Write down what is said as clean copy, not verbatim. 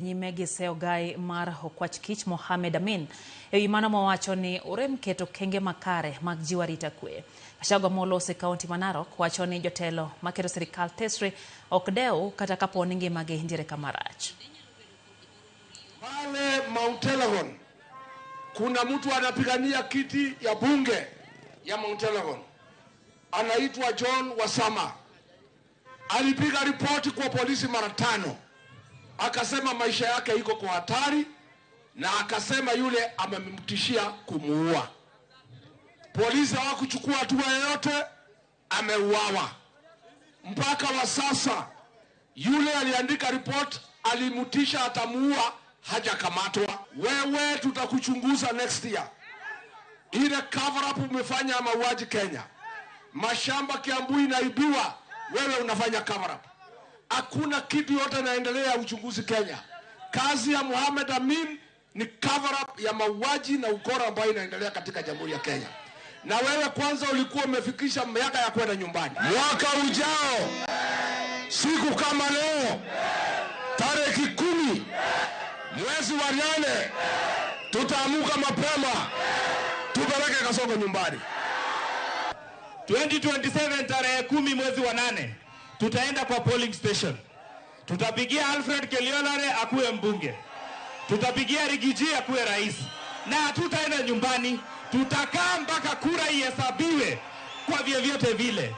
Nyime gi seyo gai mar okwach kich Mohamed Amin ewi mano mowacho ni orem keto okenge makare mag jiwo arita kwe. Gachagua molos e kaunti ma Narok wacho ni jotelo maketo sirikal tesre ok dew kata kapo ni ngimagi nitiere kama rach. Pale Mount Elgon kuna mtu anapigania kiti ya bunge ya Mount Elgon, anaitwa John Wasama. Alipiga ripoti kwa polisi mara 5, akasema maisha yake iko kwa hatari, na akasema yule amemtishia kumuua. Polisi hawakuchukua hatua yoyote, ameuawa. Mpaka wa sasa yule aliandika report alimtisha atamuua, hajakamatwa. Wewe tutakuchunguza next year. Ile cover up umefanya ya mauaji Kenya, mashamba Kiambu inaibiwa, wewe unafanya cover up. Hakuna kitu yote inaendelea ya uchunguzi Kenya. Kazi ya Mohamed Amin ni cover up ya mauaji na ukora ambayo inaendelea katika Jamhuri ya Kenya. Na wewe kwanza ulikuwa umefikisha miaka ya kwenda nyumbani. Mwaka ujao siku kama leo tarehe 10 mwezi wa 8 tutaamuka mapema tupeleke Kasongo nyumbani. 2027 tarehe 10 mwezi wa 8 tutaenda kwa polling station. Tutapigia Alfred Keriolale akuwe mbunge. Tutapigia Riggy G akuwe rais. Na hatutaenda nyumbani, tutakaa mpaka kura ihesabiwe kwa vyovyote vile.